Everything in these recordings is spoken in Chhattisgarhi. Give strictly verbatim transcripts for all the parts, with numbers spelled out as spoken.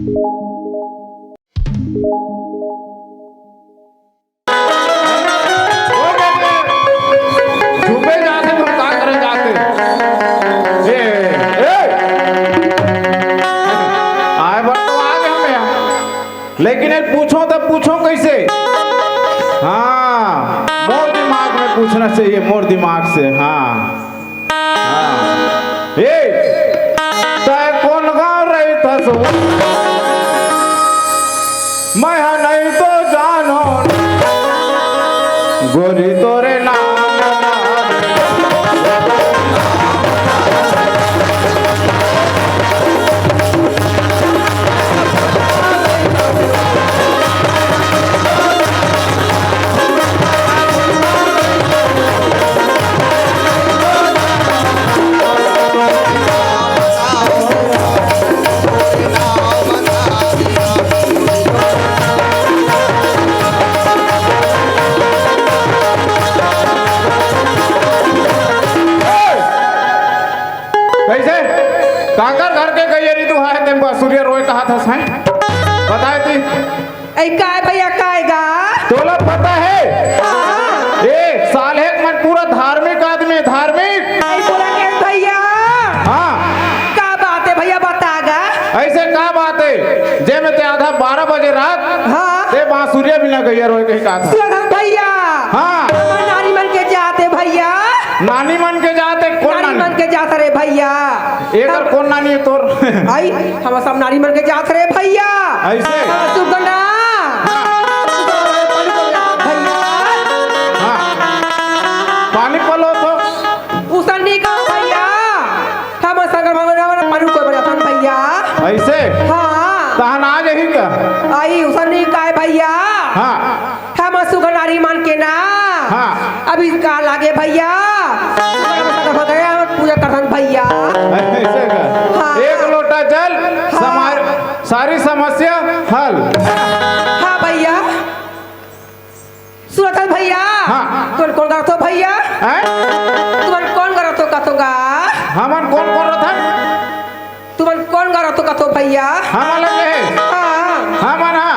झूमे जाते तो का करे जाते? ए, ए! आए बर तो आ गए हम यहाँ। लेकिन ये पूछो तो पूछो कैसे? हाँ, मोर दिमाग में पूछना चाहिए, मोर दिमाग से। हाँ। हाँ। ए, तै कोन गाँव रहिथस? मैं हा नहीं तो जानो, गोरी तोरे नाम। कैसे? काकर घर के गैया नी दुहाए, तेम बांसुरिया रोए कहाथस, हैं? बताए ती। ऐ काय भैया, काय गा? तोला पता है? हाँ। ए, साले के मन पूरा धार्मिक आदमी, धार्मिक। ऐ बोला के भैया? हाँ। का बात है भैया, बता गा। ऐसे का बात है? जे में ते आधा बारह बजे रात, हाँ। ते बांसुरिया बिना गैया रोए कही कहाथा। सुन भैया। हाँ। हमर नानी मन के जात हे भैया। नानी मन के जात हे, कोन नानी नानी? मन के जात रे भैया। एकर कोन नानी हे तोर? आई, हम सब नानी मन के जात रे भैया। ऐसे? हाँ, सुगना। भैया। हाँ। पानी पलो तो। उसन नहीं कहो भैया। हम शंकर भगवान पानी को बजाथन भैया। ऐसे? हाँ। तहन आ जाही का? आई, उसन नहीं काय भैया। हाँ। हम सुगनारी मन के ना। हाँ। अभी का लागे भैया? पूजा करथन भैया। ऐसे का? हाँ। एक लोटा जल, हाँ। समार-, सारी समस्या हल। हाँ भैया। सुनत हस भैया? हाँ। तुमन कोन करथो भैया? हैं? तुमन कोन करथो कथो गा? हमन कोन करथन? तुमन कोन करथो कथो भैया? हमन लगे हे। हाँ। हमन हा,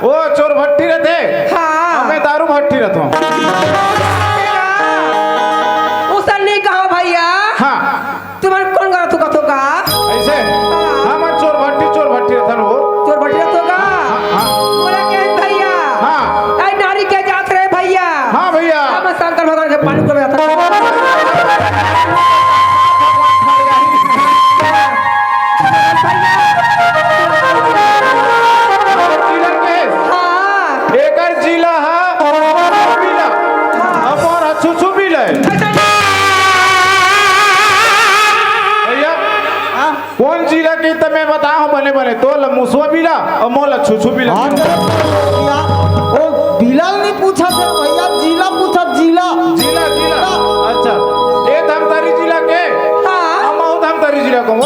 ओ चोर भट्टी रथे। हाँ। हमें दारू भट्टी रथो। उसन नहीं कहो भैया। हाँ। तुमन कोन करथो कथो गा? ऐसे? हाँ। हमन चोर भट्टी, चोर भट्टी रथन हो। चोर भट्टी रथो गा? हाँ, हाँ। बोला के भैया? हाँ। ताई नारी के जात रे भैया। हाँ भैया। हम शंकर भगवान के पानी को बजाथन। हाँ। एकर जिला हा बिला। हाँ। अमर हा छुछु बिला। भैया, हाँ? कोन जिला के त मैं बताहूँ बने बने, तोला मुसवा बिला अउ मोला छुछु बिला। हाँ, तो भैया, ओ बिला ल नहीं पूछा था भैया, जिला पूछा, जिला। जिला, जिला। हाँ। अच्छा, ए धमतरी जिला के? हाँ। अउ महूँ धमतरी जिला के हूँ।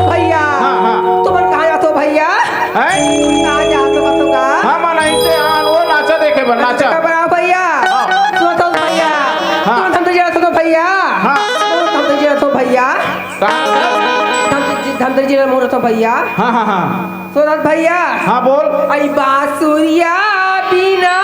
भैया। हाँ, हाँ। तुमन कहाँ जाथो भैया? हैं? कहाँ जाथो कथो का? हमन अइसे आन वो नाचा देखे बर, नाचा। बड़ा भैया। हाँ। सुनत हस भैया। हाँ। तुमन धमतरी जिला से हो भैया। हाँ। तुमन धमतरी जिला से हो भैया। कहाँ? धमतरी, धमतरी जिला मोर तो भैया। हाँ, हाँ, हाँ। सुनत भैया। हाँ, बोल। आई बांसुरिया बिना।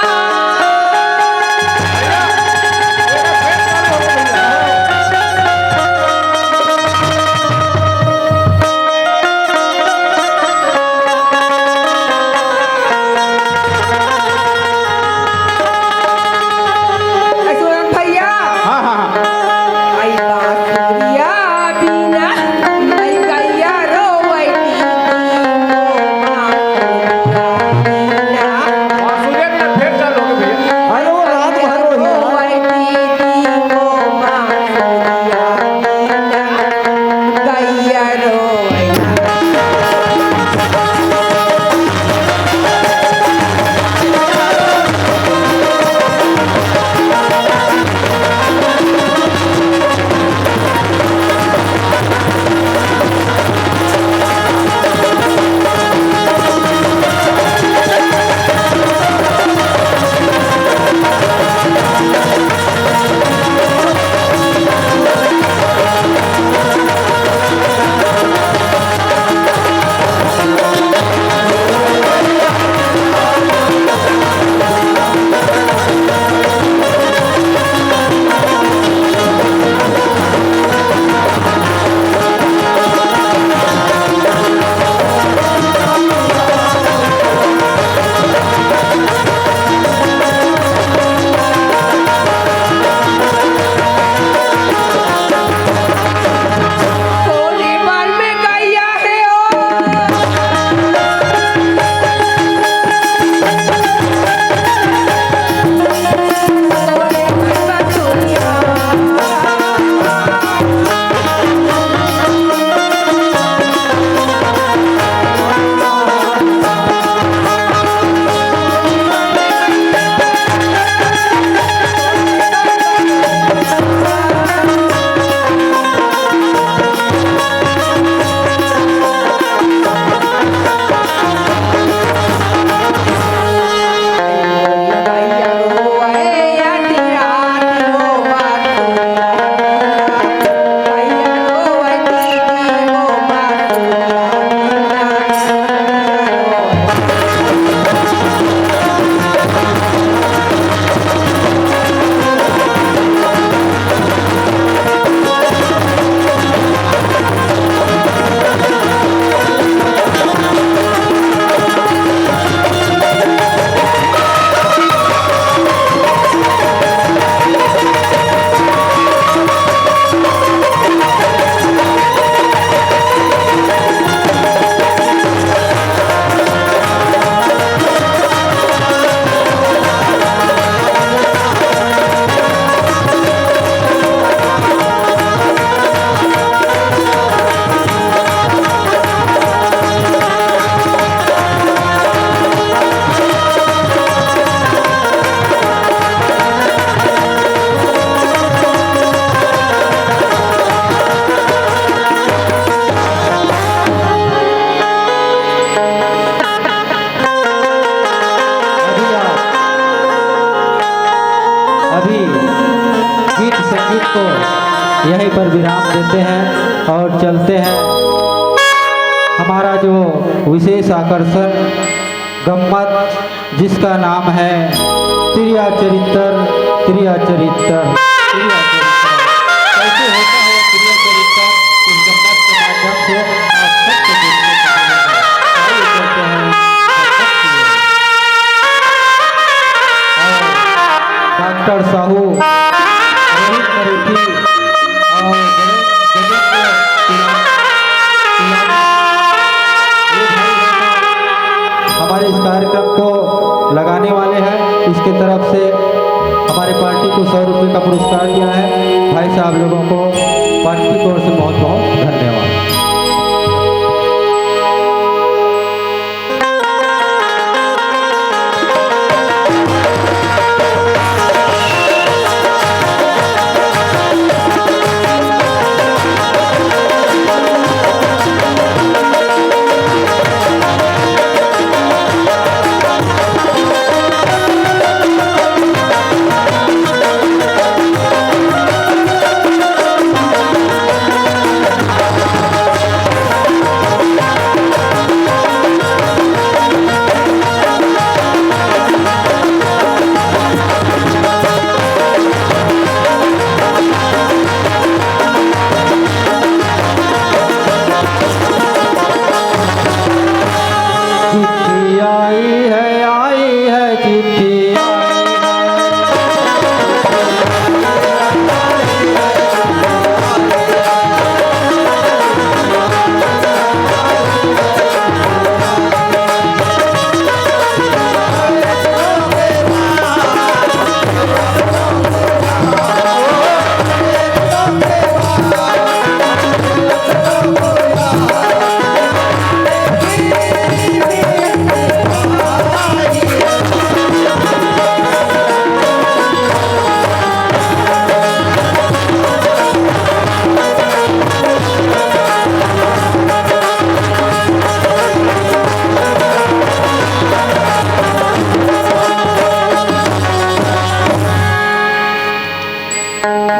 सुनत भैया। हाँ, हाँ, हाँ। आई बांसुरिया बिना, आई गैया रोवै दीदी, बांसुरिया बिना। बांसुरिया बिना फेर चालू होगे भैया। को यहीं पर विराम देते हैं और चलते हैं। हमारा जो विशेष आकर्षण गम्मत, जिसका नाम है त्रिया चरित्र, त्रिया चरित्र, त्रिया चरित्र। कैसे होता है त्रिया चरित्र? इस गम्मत के माध्यम से आप सबको देखने को मिलेगा। आइए चलते हैं गम्मत की ओर। और डॉक्टर साहू, रोहित मरेठी और गणेश, गणेश तिवारी, ये भाई बहन हमारे इस कार्यक्रम को लगाने वाले हैं। इसके तरफ से हमारे पार्टी को सौ रुपये का पुरस्कार दिया है। भाई साहब लोगों को पार्टी की ओर से बहुत बहुत धन्यवाद। चिट्ठी आई है, आई है चिट्ठी।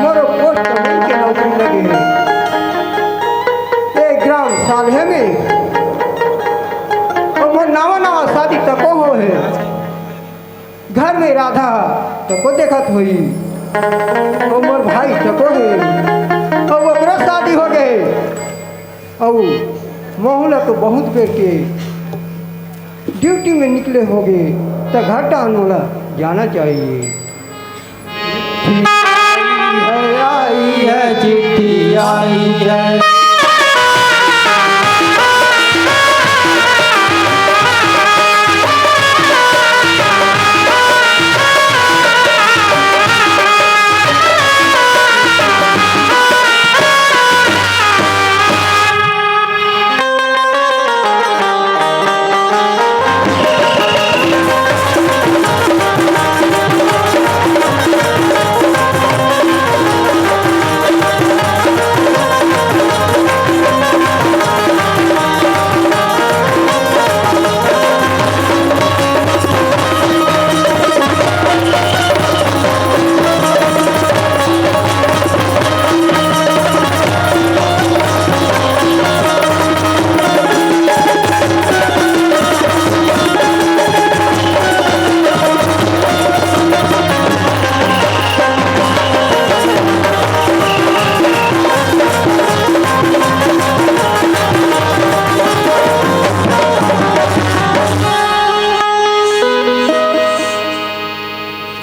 मोरो पोस्ट में के नौकरी लगे हे। ए ग्राम साल्हे में। अउ मोर नवा नवा शादी तको होहे। घर में राधा तको देखत होही। अउ मोर भाई तको हे। अउ ओकरो शादी हो गे। अउ महू ला तो बहुत बेर के ड्यूटी में निकले होगे, त घर टान मोला जाना चाहिए। चिट्ठी आई है, आई है, चिट्ठी आई है।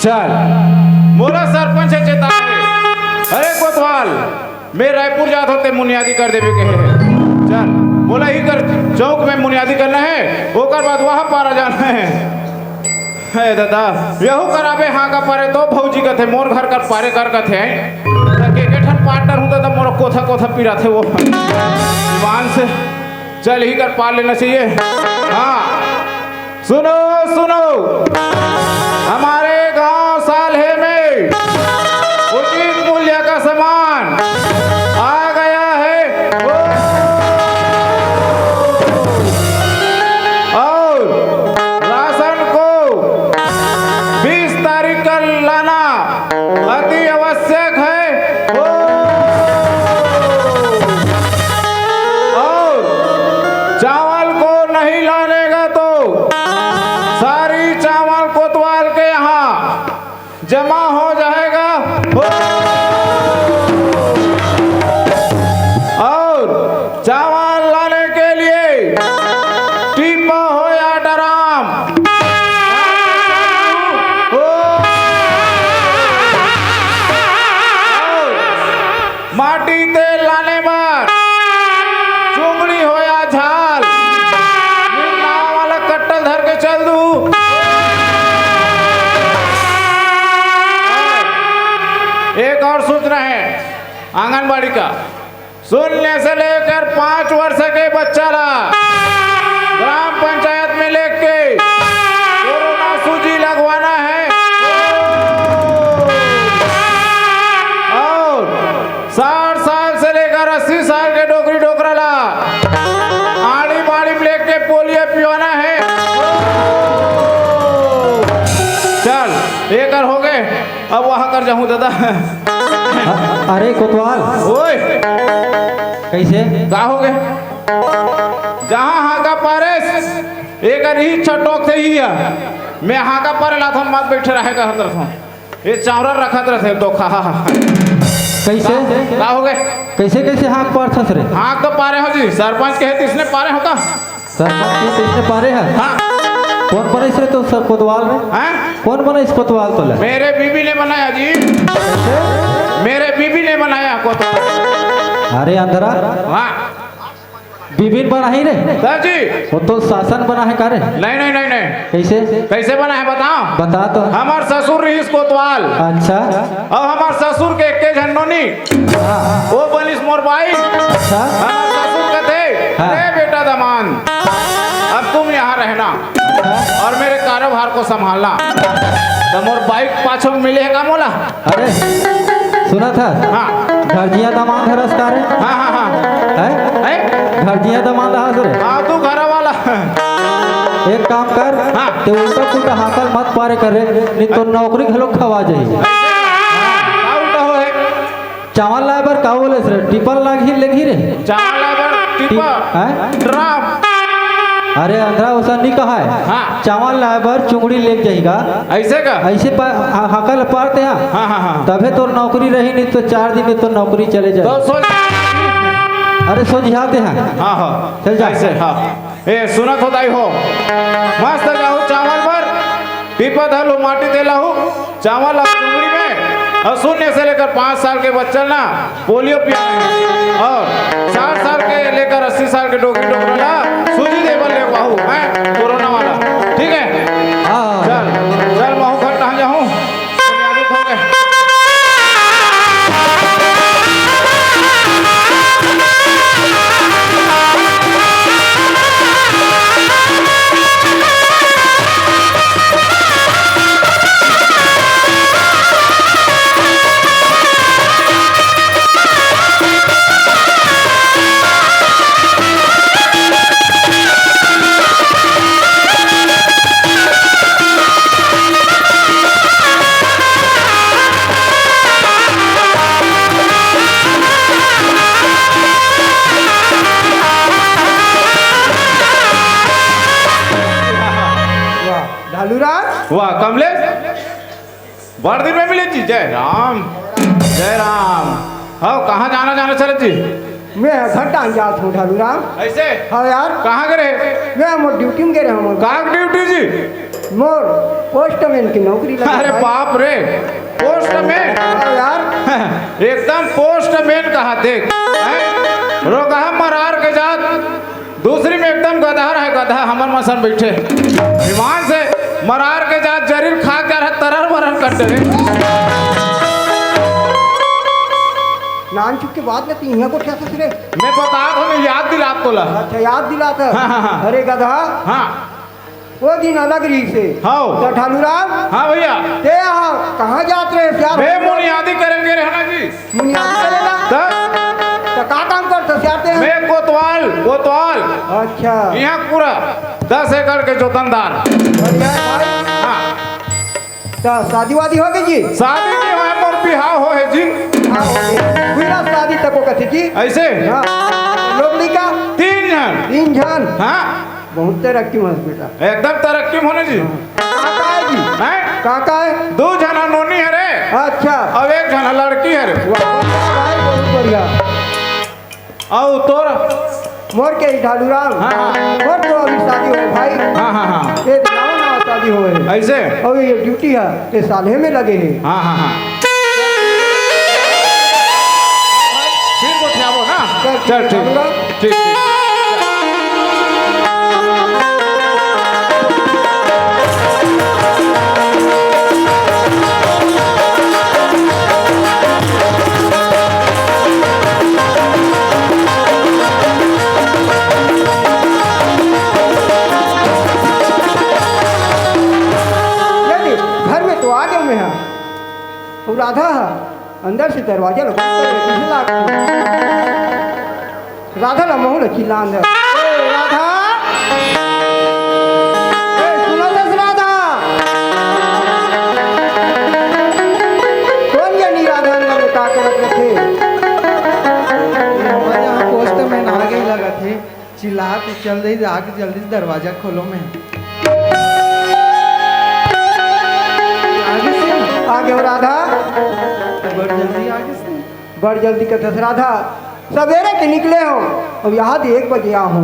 चल, मोला सरपंच ह चेताए। अरे कोतवाल, मैं रायपुर जात हों, ते मुनियादी कर देबे कहे हे। चल, मोला ही कर चौक में मुनियादी करना हे, ओकर बाद वहाँ पारा जाना हे। हे दादा, यहू कराबे हाँ का पारे तो भौजी कथे, मोर घर कर पारे कर कथे। त के, के ठन पार्टनर हूँ दादा, मोर कोथा कोथा पिराथे वो। ईमान से चल ही कर पार लेना चाहिए। हाँ। सुनो, सुनो, हमारे गांव साल्हे में उचित मूल्य का सामान आ गया है। ओ! और राशन को बीस तारीख का लाना अति आवश्यक है। ओ! नहीं लानेगा तो सारी चावल कोतवाल के यहाँ जमा हो जाएगा। हो। और चावल लाने के लिए टीपा हो या ड्राम, हो। और माटी तेल लाने बर चुंगड़ी हो या झाल, नाव वाला कट्टल धर के चल दू। एक और सूचना है आंगनबाड़ी का, शून्य से लेकर पाँच वर्ष के बच्चा ला ग्राम पंचायत में लेके कोरोना सूजी लगवाना है। और साठ साल से लेकर अस्सी साल के डोकरी डोकरा ला आड़ी बाड़ी में लेके पोलियो पियोना है। चल, एकर हो गए, अब वहां कर जाऊं दादा। अ-, अरे कोतवाल, ओए, कैसे? का हो गए? जहां हाका पारेस, एकर ही छटोक से ही है। मैं हाका पारे लाथन, मत बैठे रहे कहत रथन। ये चावरा रखत रथे तो खा। कैसे? का हो गए? कैसे, कैसे हाक पारथस रे? हाक तो पारे हो जी, सरपंच कहे तिसने पारे हो का? सरपंच के तिसने पारे है? हाँ। कौन बनइस रे तो सब कोतवाल रे? हाँ? कौन बनइस कोतवाल तोला? मेरे बीबी ने बनाया जी। कैसे? मेरे बीबी ने बनाया कोतवाल। अरे अंधरा। हाँ। बीबी बनाही रे? सर जी। वो तो शासन बना है का रे? नहीं, नहीं, नहीं, नहीं। कैसे? कैसे बना है बताओ? बता तो। हमार ससुर रहीस कोतवाल। अच्छा। अब हमार ससुर के एके झन नोनी। हाँ। वो बनिस मोर बाई। अच्छा। हमार ससुर कथे, हाँ। "अरे बेटा दमांद, अब तुम यहाँ रहना अच्छा। और मेरे कारोबार को संभालना।" तो मोर बाई पाछू मिले है का मोला? अरे, सुनत हस? हाँ। घरजिया दमांद हरस का रे? हाँ, हाँ, हाँ। हैं? हैं? घरजिया दमांद हस रे? हाँ, तू घर वाला। एक काम कर, हाँ। ते उल्टा पुल्टा हाकल मत पारे करे, नहीं तो नौकरी घलो खवा जाही। का उल्टा हो है? चावल लाए बर का बोले रे? टिपल लागही, लेगही रे? चावल लाए बर टिपल? हैं? ड्राम। अरे अंधरा, वैसा नहीं कहा है। हाँ। चावल लाए बर चुंगड़ी लेके जाएगा। ऐसे का? ऐसे पा-, हा-, हाकल पारते हैं। हाँ, हाँ, हाँ। तभे तोर नौकरी रही, नहीं तो चार दिन में तोर नौकरी चले जाए। तो सोच। अरे सोझियाते हैं। हाँ, हाँ। चल जा। ऐसे, हाँ। ए, सुनत हो दाई हो। मस्त जाहू चावल बर, पीपा धलू माटी दे लाहू, चावल अब चुंगड़ी में, और शून्य से लेकर पाँच साल के बच्चा ना पोलियो पिया है, और साठ साल के लेकर अस्सी साल के डोकरी डोकरा ला सूजी दे बर ले बाहू, हैं, कोरोना वाला, ठीक है? हाँ। चल, चल, महू घर कहाँ जाहूँ? वाह, ढालू राज। वाह, कमलेश। बड़ दिन में मिले जी, जय राम, जय राम। हाँ, कहाँ जाना, जाना चलत जी? मैं घर डांग जात हूँ, ढालू राम। ऐसे? हाँ यार। कहाँ करे? मैं मोर ड्यूटी में गे रहे हूँ। का ड्यूटी जी? मोर पोस्टमैन की नौकरी लगे अरे भाई। बाप रे, पोस्टमैन? हाँ यार। एकदम पोस्टमैन कहा, देख, हैं? रोगहा मरार के जात, दूसरी में एकदम गधा रहे, गधा हमर मसन बैठे। विमान से मरार के जात जरीर खा जा रहा, तरर बरर कर डरे। नान चुप के बात लेती यहाँ को क्या सोच रहे? मैं बता दो, मैं याद दिला तोला। अच्छा, याद दिलाता। हाँ, हाँ, हाँ। अरे गधा। हाँ। वो दिन अलग रही से। हाँ। तो ढालू राम। हाँ भैया। ते यहाँ कहाँ जात रहे यार? मैं मुनियादी करेंगे रहना जी। मुनियादी करेला? त? त का काम करत हस यार ते? मैं कोतवाल, कोतवाल। अच्छा। यहाँ पूरा दस एकड़ के जोतनदार। बढ़िया है भाई। हाँ। त शादी वादी हो गई जी? शादी नहीं हुआ, मोर बिहाव हो है जी। हाँ, हो गई। पूरा शादी तक को कथी जी? ऐसे? हाँ। लोग नहीं का? तीन जन। तीन जन। हाँ। बहुत तरक्की में हस बेटा। एकदम तरक्की में होने जी। हाँ। काका है जी? हैं? काका है? दू झना नोनी हरे। अच्छा। अउ एक झना लड़की हरे। वाह, वाह, भाई, बहुत बढ़िया। अउ तोर? मोर के ढालू राम। हाँ, हाँ। मोर तो अभी शादी होय भाई। हाँ, हाँ, हाँ। ये नवा नवा शादी होय हे। ऐसे? अउ ये ड्यूटी हे, ये साल हे में लगे हे। हाँ, हाँ, हाँ। फिर गोठियाबो ना? चल, चल, ठीक। ठीक, ठीक। ये देख, घर में तो आ गए मैं, हाँ। वो राधा है, अंदर से दरवाजा ला बंद कर दे, किसे लाग? राधा ला महू ला चिल्लान दे। ए, राधा! ए, सुनो दस राधा! कौन जनी राधा अंदर में का करत रथे? हमारे यहाँ पोस्टमैन आ गए लगत हे। चिल्ला के चल रही, आके जल्दी से दरवाजा खोलो मैं। आगे से? आगे हो राधा। बड़ जल्दी आगे से। बड़ जल्दी कथस राधा, सवेरे के निकले हो, अब यहाँ दे एक बजे आ हो।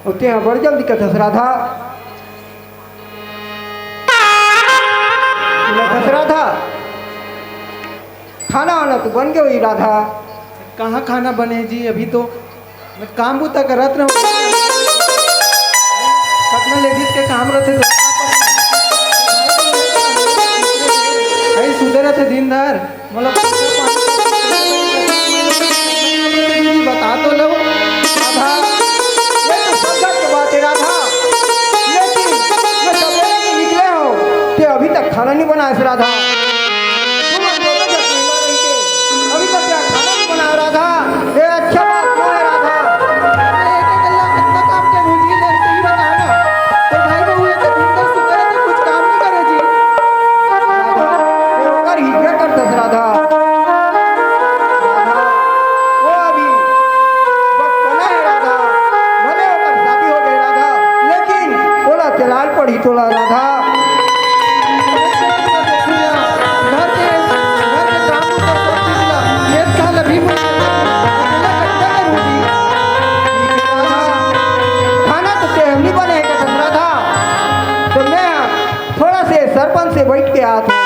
और ते यहाँ बड़ जल्दी कथस राधा। कथस राधा, खाना वाना तो बन गए होही राधा। कहाँ खाना बने जी, अभी तो मैं काम बूता करत रहूं। कतना लेडीज के काम रहथे तो भाई सुते रहथे दिन भर। मतलब बता तो लो राधा, ये तो समझा के बात है राधा, लेकिन मैं सवेरे के निकले हो, ते अभी तक खाना नहीं बनाए से राधा। तुम हम दोनों जब मिलना रही के, अभी तक क्या खाना नहीं बनाया राधा? ए, अच्छा बात नो है राधा। अरे, एक एक अल्लाह कितना काम के भूजी ले, तू ही बता ना। तो भाई बहू ये तो दिन भर सुते रहते, कुछ काम नहीं करे जी। राधा, ए, ओकर ही क्या करतस राधा? राधा, वो अभी बचपना है राधा, भले ओकर शादी हो गए राधा, लेकिन ओला चलाल पड़ी तोला राधा। घर के, घर के काम तो सब चीज ला, ये साल अभी मुझे अकेला करते करूंगी। राधा, खाना तो ते हमनी बने का राधा, तो मैं थोड़ा से सरपंच से बैठ के आता हूँ।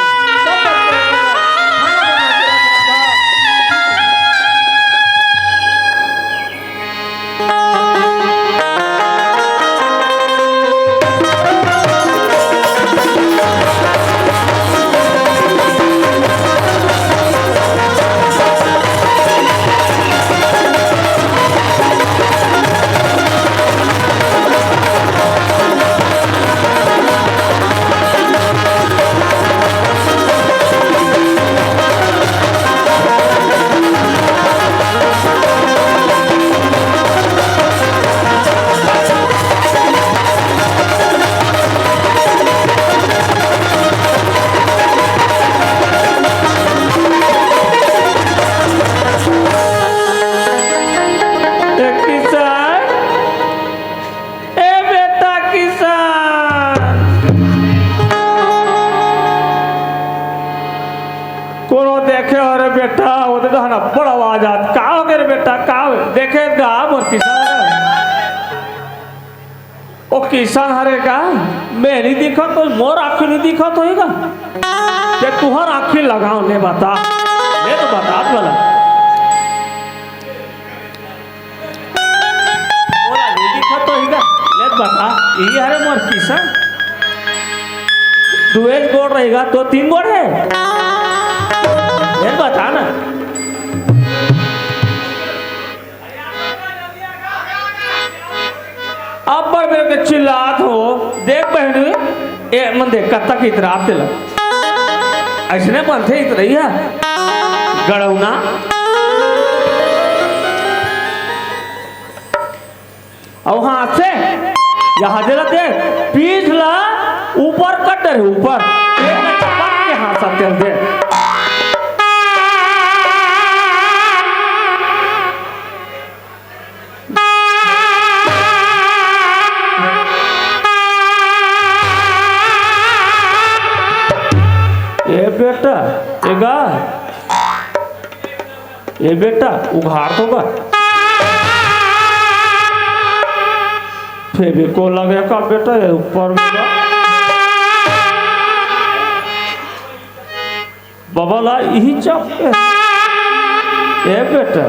ए किसान, ए बेटा किसान, कोनो देखे हो रे बेटा, वो तो कहना बड़ा आवाज आत, का हो गे रे बेटा, का हो गे? देखे गा मोर किसान। ओ किसान हरे का? मैं नहीं दिखत तो मोर आँखी नहीं दिखत होही का? ते तुहर आँखी लगाओ ने बता। ये तो बता भला। मोर आँखी दिखत होही का? ले बता। ये हरे मोर किसान। दुएज गोड़ रहेगा तो तीन गोड़ है। ये बता ना। अब्बड़ बेर के चिल्लात हो, देख बहनी, ए मन देख कत्ता के इतरात तेला। अइसने बनथे इतरइया, गड़ौना। अउ हाथ से, यहाँ दे रखे, पीठ ला ऊपर कर दे रहे, ऊपर। एक में चपक के हाथ सा तेल दे। बेटा, ए गा, ए बेटा, उघार तो गा। फेविकोल लगे का बेटा, ए ऊपर में गा। बाबा ला इही चप के। ए बेटा,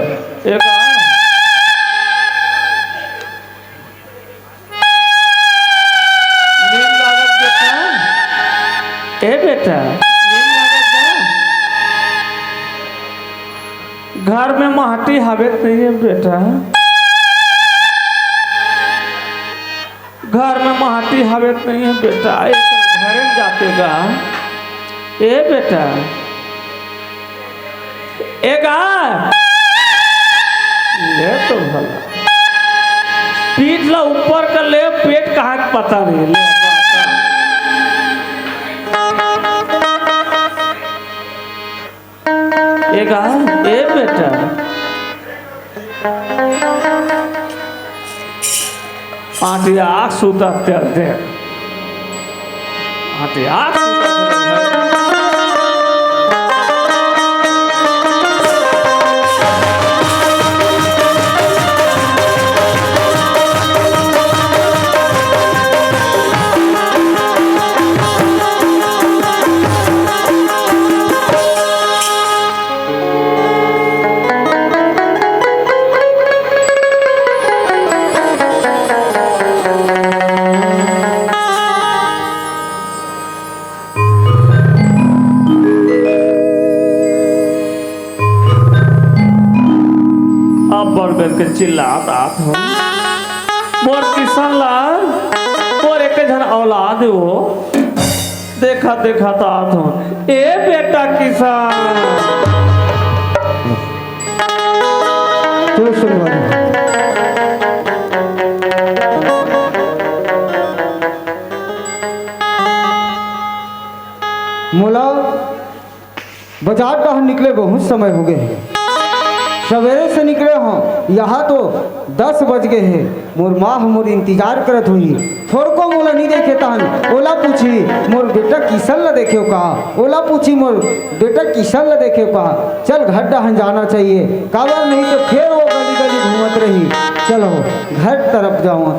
ए गा। नींद लागत बेटा? ए बेटा, नींद लागत बा? घर में माटी हवे त नहीं है बेटा? घर में माटी हवे त नहीं है बेटा? एक घरे में जाते गा। ए बेटा, ए गा, ले तो भला। पीठ ला ऊपर कर ले, पेट कहाँ के पता नहीं। ले। ए गा, ए बेटा। आटिया सुता तेल दे। आटिया सुता तेल दे। अब्बड़ बेर के चिल्लात आत हो, मोर किसान ला, मोर एक झन औलाद हो, देखा देखा त आत हो। ए बेटा किसान, तू सुन भाई। मोला बाजार डहर निकले बहुत समय हो गए हे। सवेरे से निकले हों, यहाँ तो दस बज गए हे। मोर माँ ह मोर इंतजार करत होही। थोड़को मोला नहीं देखे तहन ओला पूछी, मोर बेटा किशन ला देखेव का? ओला पूछी, मोर बेटा किशन ला देखेव का? चल, घर डहन जाना चाहिए, काबर नहीं तो फेर वो गली गली घूमत रही। चलो, घर तरफ जाओ।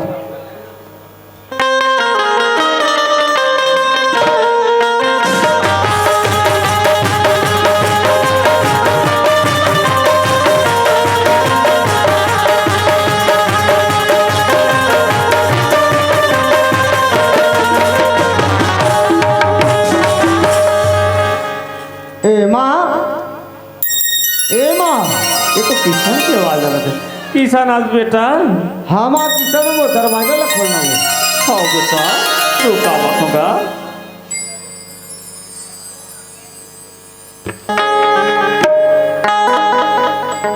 ए माँ, ए माँ, ये तो किशन के आवाज आ रहा है। किशन आज बेटा? हाँ माँ, किशन, वो दरवाजा ला खोलना वो। हाँ बेटा, रुका हुआ होगा।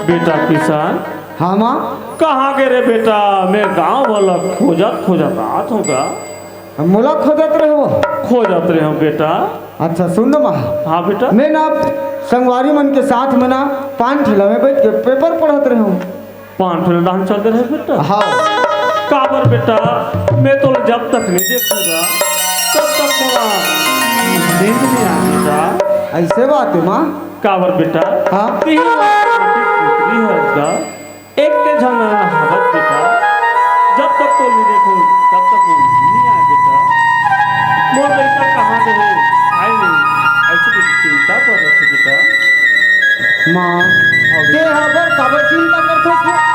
बेटा किशन। हाँ माँ। कहाँ गे रे बेटा? मैं गांव वाला खोजत खोजत आत हों गा। मोला खोजत रहे वो? खोजत रहे हों बेटा। अच्छा सुन ना माँ। हाँ बेटा। मैं ना संगवारी मन के साथ में ना पान ठेला में बैठ के पेपर पढ़त रहे हों। पान ठेला डहन चल दे रहे बेटा। हाँ। काबर बेटा, मैं तो जब तक नहीं देखूंगा तब तक मोला नींद नहीं आएगा। ऐसे बात है माँ। काबर बेटा? हाँ। तेरी पुत्री है उसका। एक के झन हवत बेटा, जब तक तो नहीं देखूं, तब तक वो नहीं आए बेटा। मोर लइका कहाँ गए, आए नहीं, ऐसे कुछ चिंता कर रहे थे बेटा। माँ, हाँ ते बेटा। हबर काबर चिंता करथस?